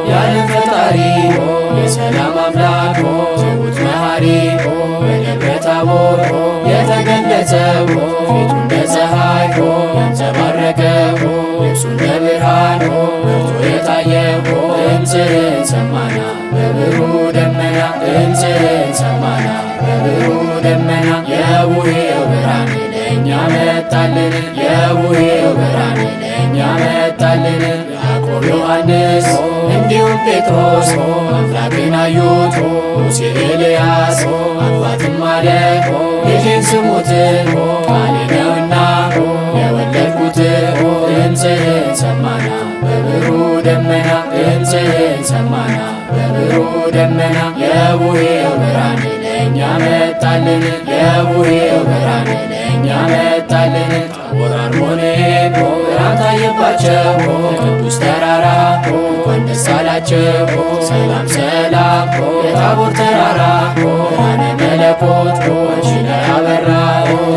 የዓለም ፈጣሪ የሰላም አምላክ ትሑት መሐሪ በደብረ ታቦር የተገለጸው ፊቱ እንደ ፀሐይ ያንጸባረቀው ልብሱ እንደ ብርሃን በርቶ የታየው ድምፅህን ሰማና በብሩህ ደመና ድምፅህን ሰማና በብሩህ ደመና የቡሄው ብርሃን ለእኛ መጣልን የቡሄው ብርሃን ለእኛ መጣልን። ያዕቆብ ዮሐንስ እንዲሁም ጴጥሮስ አምላክን አዩት ሙሴ ኤልያስ አባትም አለ ልጄን ስሙት ቃሌ ነውና የወለድኩት ድምፅህን ሰማና በብሩህ ደመና ድምፅህን ሰማና በብሩህ ደመና የቡሄው ብርሃን ለእኛ መጣልን የቡሄው ብርሃን ለእኛ መጣልን። ታቦር አርሞንኤም ብርሃን ታየባቸው ቅዱስ ተራራ እንኳን ደስ አላቸው። ሰላም ሰላም የታቦር ተራራ ብርሃነ መለኮት አንቺ ላይ አበራ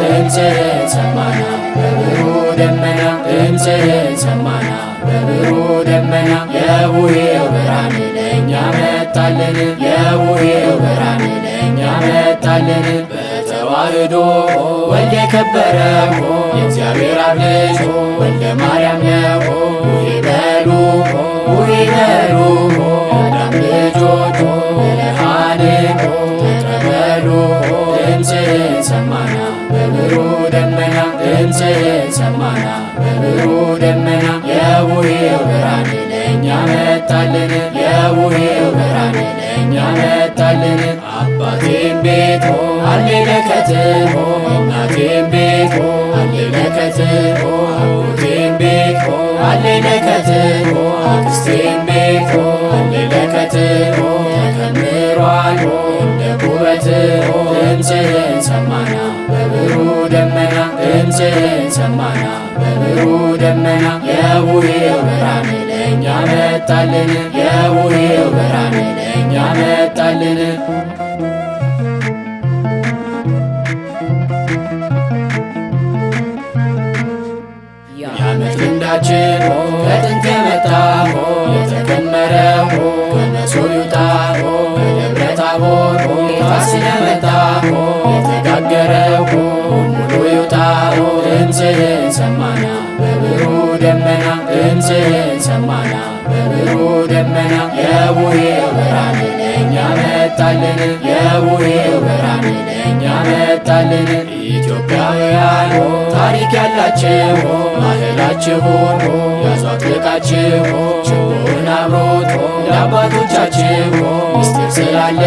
ድምፅህን ሰማና በብሩህ ደመና ድምፅህን ሰማና በብሩህ ደመና የቡሄው ብርሃን ለእኛ መጣልን የቡሄው ብርሃን ለእኛ መጣልን። በተዋህዶ ወልድ የከበረው የእግዚአብሔር አብ ልጅ ወልደ ማርያም ነው። ቡሄ በሉ ቡሄ በሉ የአዳም ልጆች ብርሃንን ተቀበሉ። ድምፅህን ሰማና በብሩህ ደመና ድምፅህን ሰማና በብሩህ ደመና የቡሄው ብርሃን ለእኛ መጣልን የቡሄው ብርሃን ለእኛ መጣልን። አባቴም ቤት አለ ለከት እናቴም ቤት አለ ለከት አጎቴም ቤት አለ ለከት አክስቴም ቤት አለ ለከት ተከምሯል እንደ ኩበት ድምፅህን ሰማና በብሩህ ደመና ድምፅህን ሰማና በብሩህ ደመና የቡሄው ብርሃን ለእኛ መጣልን የቡሄው ብርሃን ለእኛ መጣልን። የዓመት ልምዳችን ከጥንት የመጣ የተከመረው ከመሶብ ይውጣ በደብረ ታቦር ጌታ ስለመጣ የተጋገረው ሙሉ ይውጣ ድምፅህን ሰማና በብሩህ ደመና ድምፅህን ሰማና በብሩህ ደመና የቡሄው ብርሃን ለእኛ መጣልን የቡሄው ብርሃን ለእኛ መጣልን። ኢትዮጵያውያን ታሪክ ያላችሁ ባህላችሁን ያዙ አጥብቃችሁ ችቦውን አብሮት ለአባቶቻችሁ ምስጢር ስላለ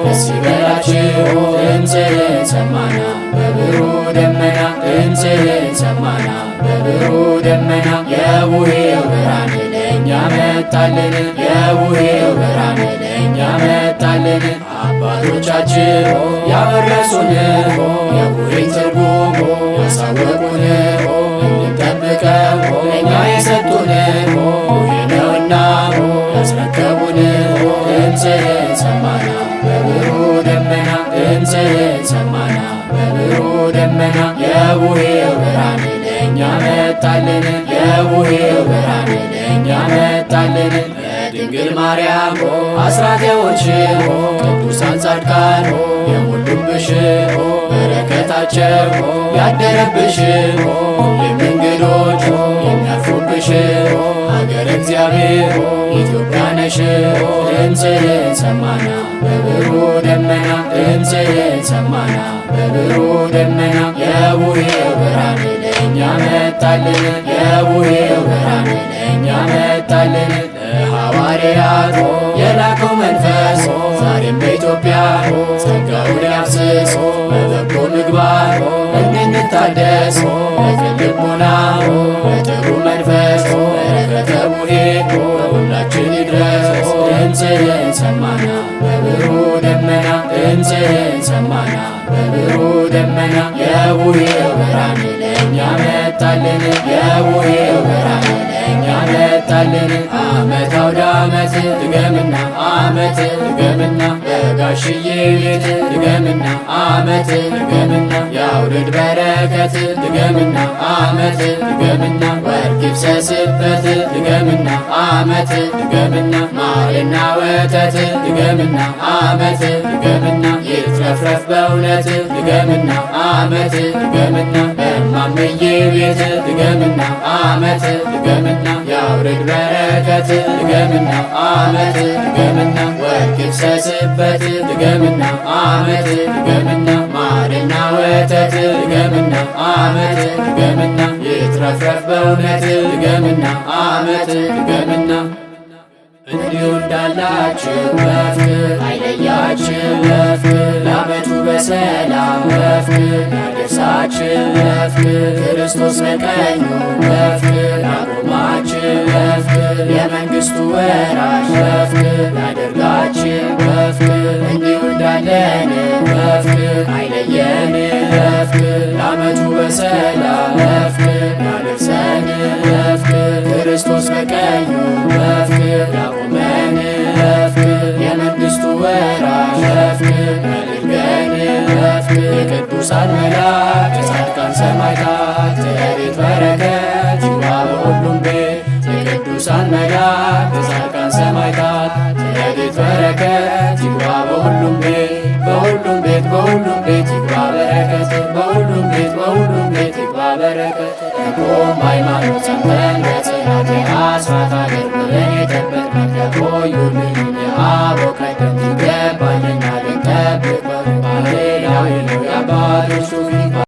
ደስ ይበላችሁ። ድምፅህን ሰማና በብሩህ ደመና ድምፅህን ሰማና በብሩህ ደመና የቡሄው ብርሃን ለእኛ መጣልን የቡሄው ብርሃን ለእኛ መጣልን። አባቶቻችን ያወረሱን የቡሄን ትርጉም ያሳወቁን እንድንጠብቀው ለእኛ የሰጡን ቡሄ ነውና ያስረከቡን ድምፅህን ሰማና በብሩህ ደመና ድምፅህን ሰማና በብሩህ ደመና የቡሄው ብርሃን ለእኛ መጣልን የቡሄው ብርሃን ለእኛ መጣልን። ድንግል ማርያም አስራት የሆንሽ ቅዱሳን ጻድቃን የሞሉብሽ በረከታቸው ያደረብሽ ሁሌም እንግዶች የሚያርፉብሽ ሀገረ እግዚአብሔር ኢትዮጵያ ነሽ። ድምፅህን ሰማና በብሩህ ደመና ድምፅህን ሰማና በብሩህ ደመና የቡሄው ብርሃን ለእኛ መጣልን የቡሄው ብርሃን ለእኛ መጣልን። ለሐዋርያት የላከው መንፈስ ዛሬም በኢትዮጵያ ጸጋውን ያፍስስ በበጎ ምግባር እንድንታደስ በቅን ልቦና በጥሩ መንፈስ በረከተ ቡሄ በሁላችን ይድረስ። ድምፅህን ሰማና በብሩህ ደመና ድምፅህን ሰማና በብሩህ ደመና የቡሄው ብርሃን ለእኛ መጣልን የቡሄው ብርሃን ለእኛ መጣልን። ዓመት አውደ ዓመት ድገምና ዓመት ድገምና በጋሽዬ ቤት ድገምና አመት ድገምና ያውርድ በረከት ድገምና አመት ድገምና ወርቅ ይፍሰስበት ድገምና አመት ድገምና ማርና ወተት ድገምና አመት ድገምና ይትረፍረፍ በእውነት ድገምና አመት ድገምና በማምዬ ቤት ድገምና አመት ድገምና ያውርድ በረከት ድገምና አመት ድገምና ወርቅ ይፍሰስበት ድገምና አመት ድገምና ማርና ወተት ድገምና አመት ድገምና ይትረፍረፍ በእውነት ድገምና አመት ድገምና። እንዲሁ እንዳላችሁ በፍቅር አይለያችሁ በፍቅር ለዓመቱ በሰላም በፍቅር ያደርሳችሁ በፍቅር ክርስቶስ በቀኙ በፍቅር ያቆማችሁ በፍቅር የመንግሥቱ ወራሽ በፍቅር ያደርጋችሁ በፍቅር። እንዲሁ እንዳለን በፍቅር አይለየን በፍቅር ለዓመቱ በሰላም በፍቅር ያደርሰን በፍቅር ክርስቶስ በቀኙ በፍቅር ያቆመን በፍቅር የመንግሥቱ ወራሽ በፍቅር ያድርገን በፍቅር። የቅዱሳን መላእክት የጻድቃን ሰማዕታት ረድኤት በረከት ይግባ በሁሉም ቤት። የቅዱሳን መላእክት የጻድቃን ሰማዕታት ረድኤት በረከት ይግባ በሁሉም ቤት። በሁሉም ቤት በሁሉም ቤት ይግባ በረከት፣ በሁሉም ቤት በሁሉም ቤት ይግባ በረከት። ቆም ሃይማኖት ጸንተን